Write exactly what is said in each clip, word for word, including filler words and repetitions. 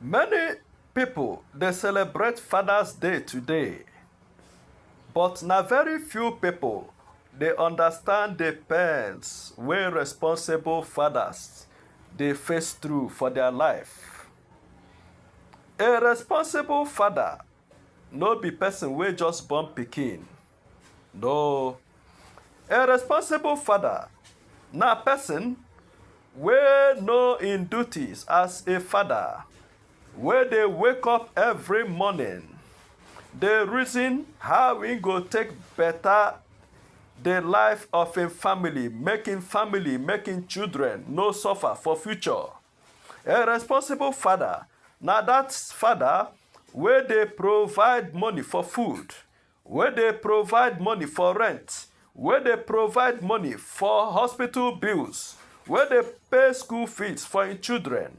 Many people dey celebrate Father's Day today, but na very few people dey understand the pains wey responsible fathers dey face through for their life. A responsible father no be person wey just born pikin. No. A responsible father na person wey know im duties as a father, wey dey wake up every morning, dey reason how im go take better the life of im family, make im family, make im children no suffer for future. A responsible father na that father wey dey provide money for food, wey dey provide money for rent, wey dey provide money for hospital bills, wey dey pay school fees for im children,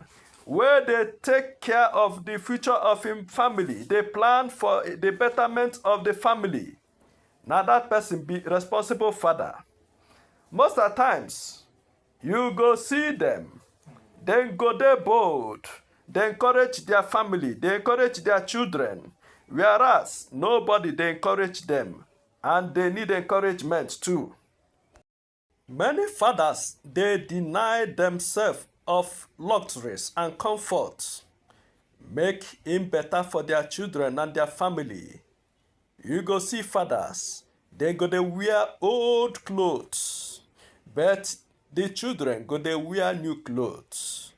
wey dey take care of the future of im family, dey plan for the betterment of the family. Na that person be responsible father. Most of times, you go see them, dem go dey bold, dey encourage their family, dey encourage their children, whereas nobody dey encourage them, and they need encouragement too. Many fathers dey deny themselves of luxuries and comfort, make im better for their children and their family. You go see fathers, dem go dey wear old clothes, but the children go dey wear new clothes.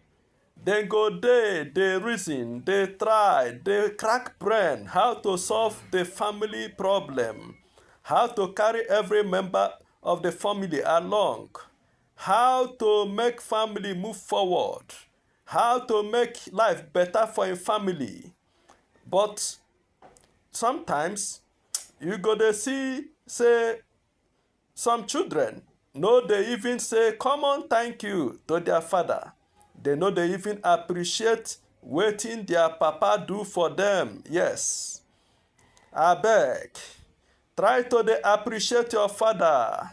Dem go dey, dey reason, dey try, dey crack brain how to solve the family problem, how to carry every member of the family along, how to make family move forward, how to make life better for im family. But sometimes, you go dey see say some children no dey even say common thank you to their father. Dem no dey even appreciate wetin their papa do for them. Yes. Abeg, try to dey appreciate your father.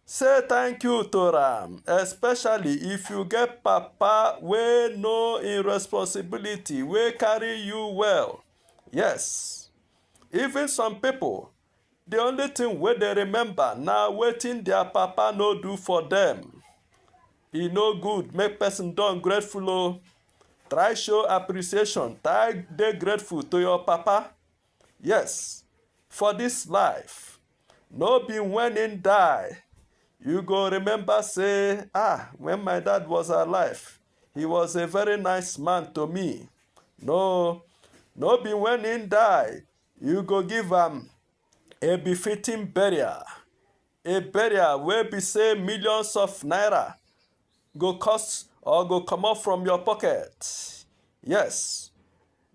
Say thank you to am, especially if you get papa wey know im responsibility, wey carry you well. Yes, even some people, the only thing wey dem remember na wetin their papa no do for them. E no good make person don grateful o. Try show appreciation, try dey grateful to your papa. Yes, for this life, no be when im die you go remember say, ah, when my dad was alive, he was a very nice man to me. No, no be when im die you go give am a befitting burial, a burial wey be say millions of naira go cost or go comot from your pocket. Yes,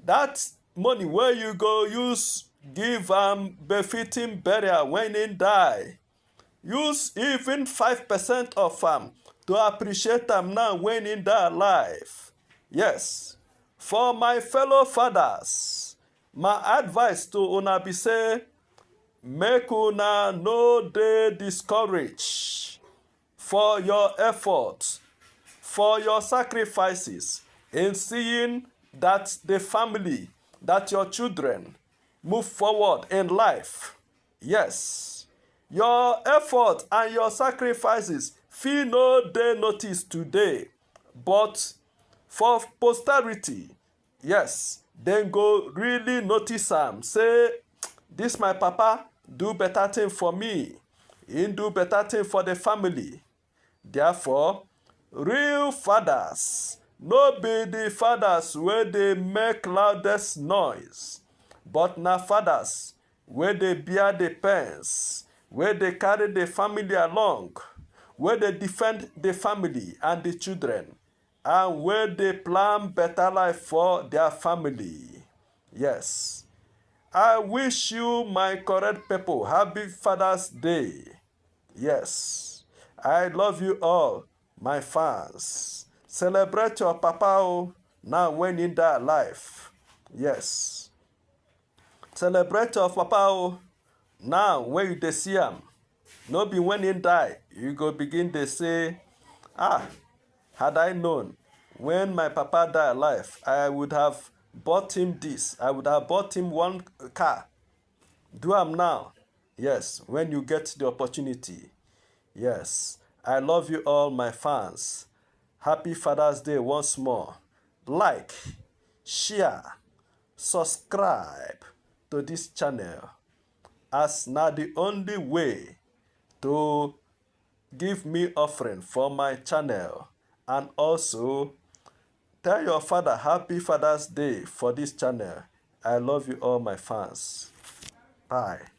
that money wey you go use give am befitting burial when im die, use even five percent of am to appreciate am now when im dey alive. Yes, for my fellow fathers, my advice to una be say, make una no dey discouraged for your effort, for your sacrifices in seeing that the family, that your children move forward in life. Yes, your effort and your sacrifices fit no dey noticed today, but for posterity, yes, dem go really notice am, say, this my papa do better thing for me, he do better thing for the family. Therefore, real fathers no be the fathers wey dey make loudest noise, but na fathers wey dey bear the pains, wey dey carry the family along, wey dey defend the family and the children, and wey dey plan better life for their family. Yes. I wish you, my correct people, happy Father's Day. Yes. I love you all, my fans. Celebrate your papa o, now when im dey alive. Yes. Celebrate your papa o, now when you dey see am. No be when im die you go begin dey say, ah, had I known When my papa die alive, I would have bought him this. I would have bought him one car. Do am now. Yes, when you get the opportunity. Yes, I love you all, my fans. Happy Father's Day once more. Like, share, subscribe to this channel, as na the only way to give me offering for my channel, and also tell your father happy Father's Day for this channel. I love you all, my fans. Bye.